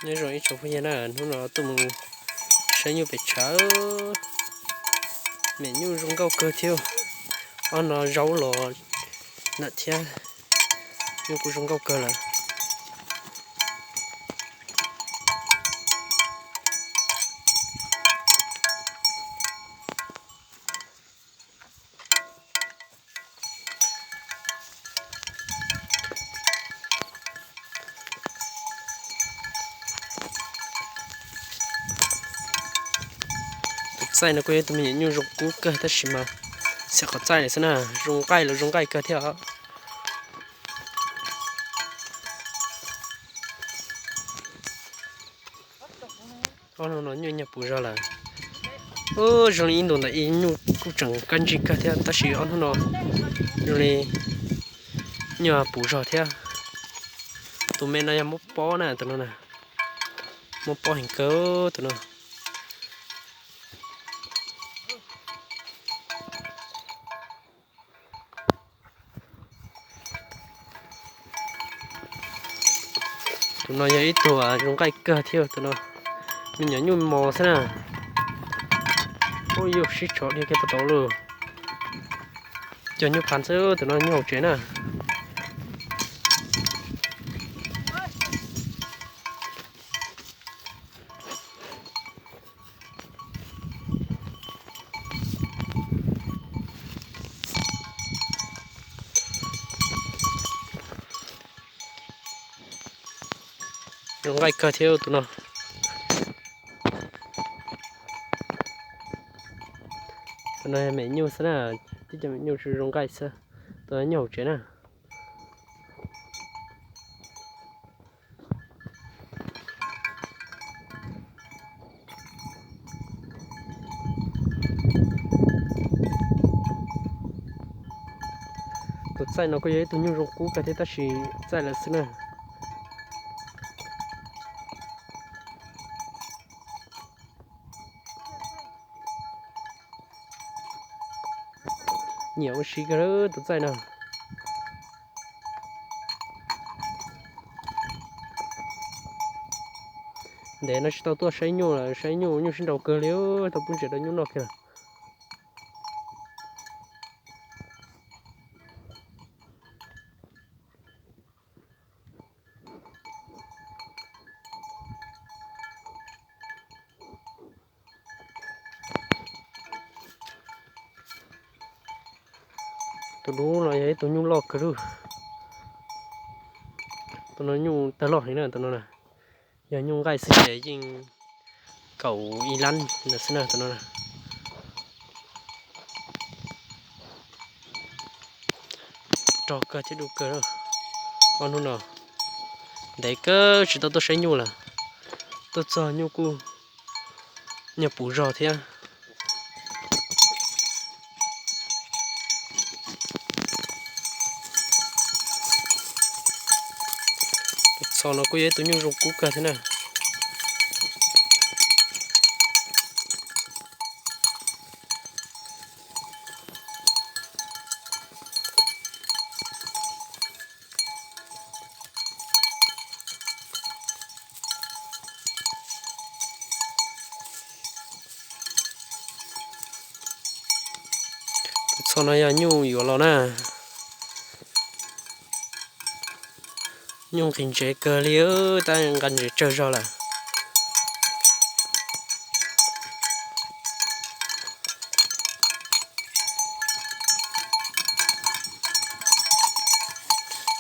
Nyob zoo ib tsoom phooj ywg na, hnub no tuaj mus saib nyuj pem tshav. Me nyuj zoo nkauj kawg thiab. Ob no zaub los lawm thiab. Nyuj kuj zoo nkauj kawg lawm. Tus txaij no kuj yog tus me nyuam nyuj zoo kub kawg tab sis mas xiam qhov txaij lawm xwb na, zoo nqaij los zoo nqaij kawg thiab os. Ob hnub no nyuj nyuag puv zog lawm. Zoo li ib ntus ntawm ib nyuj kuj tseem kab ntsig kawg thiab tab sis ob hnub no zoo li nyuag puv zog thiab. Tus me no yog muab pob na, tus no na, muab pob heev kawg tus no. Tus no yog ib tug zoo nqaij kawg thiab tus no. Me nyuam nyuj mos xwb na. Ub, yuav sib tshov dhia kiag puag tod lauj. Cog nyuj phav xwb, tus no nyuj hauv tsev na. Zoo nqaij kawg thiab tus no. Tus no me nyuj xwb na, tib co me nyuj zoo nqaij xwb. Tus no nyuj hauv tsev na. Tus txaij no kuj yog ib tug nyuj zoo kub kawg thiab tab sis txaij lawm xwb na. Nyiam ua si kawg tus txaij no. Ntev no tsis tau tuaj saib nyuj lawm, saib nyuj, nyuj sib nraus kawg li, tau pub ntses rau nyuj noj kiag lawm. Tus dub no yog ib tug nyuj loj kawg lauj. Tus no nyuj tawg loj heev na, tus no na. Yog nyuj nqaij xwb ces yeej kaum ib lab lawm xwb na tus no na. Rog kawg thiab dub kawg. Ob hnub no ntev kawg tsis tau tuaj saib nyuj lawm. Tuaj txog nyuj kuj nyuag puv zog thiab. Tus txho no kuj yog ib tug nyuj zoo kub kawg thiab na. Tus txho no yog nyuj yuav los na. Nyuj nqhis ntsev kawg li, tab nqa ntsev tsawg zog lawm.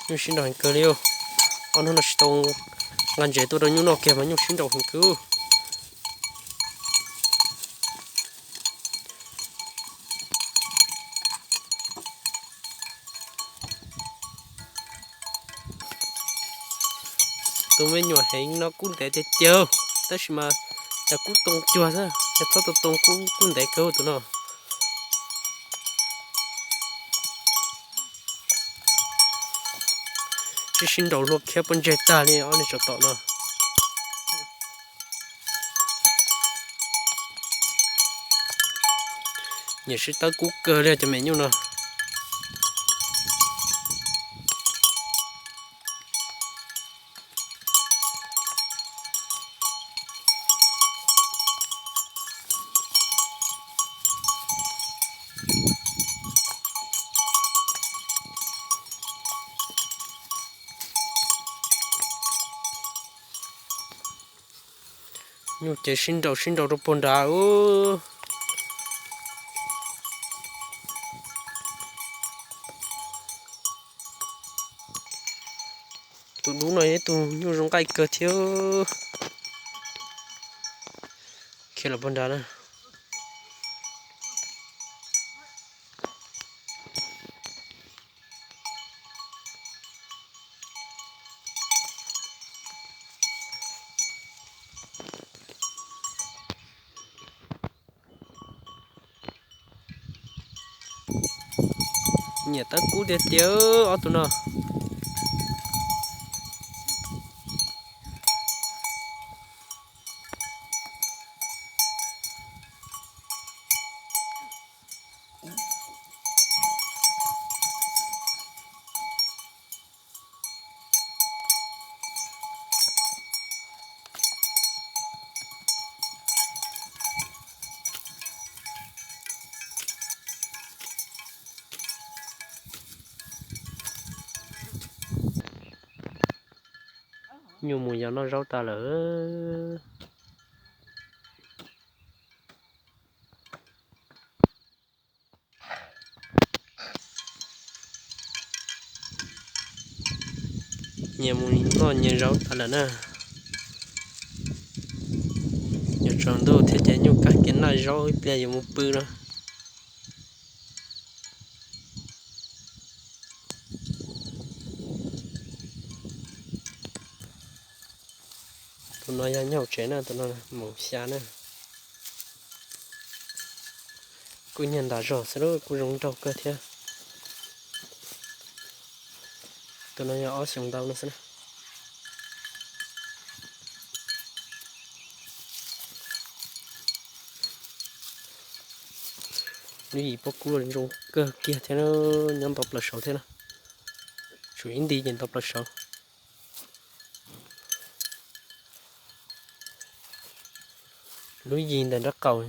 Nyuj sib nraus heev kawg li. Ob hnub no tsis tau nqa ntsev tuaj rau nyuj noj kiag mas nyuj sib nraus heev kawg. Tus me nyuam heev no kub ntev tiag tiag, tab sis mas cas kub too cuag xwb, yog txhob tau too kub, kub ntev kawg tus no. Sib sib nraus hlua khiav pob ntseg tag li ob niag tsov tom no. Nyiam sib tawb kub kawg li cov me nyuj no. Nyuj ces sib nraus sib nraus rau puag nrad. Tus dub no yog ib tug nyuj zoo nqaij kawg thiab. Khiav los puag nrad na. Nyiam tab kub tiag tiag ob tug no. Nyuj mus yos noj zaub tas lawm. Nyias mus noj nyias zaub tas lawm na. Yuav tsaus ntuj thiab ces nyuj kav kiag noj zaub ib pliag yuav mus pw na. Tus no yog nyob hauv tsev na, tus no mus xya na. Kuj nyiag ntas zog xwb, kuj zoo nraug kawg thiab. Tus no yog ob xyoos ntau no xwb na. Lub yim pob kub zoo kawg kiag thiab, nyob ntau plaws saud thiab na. Tshuav ib nti ces ntau plaws saud. Lub yim ntawm nraub qaum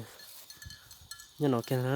nyob no kiag na.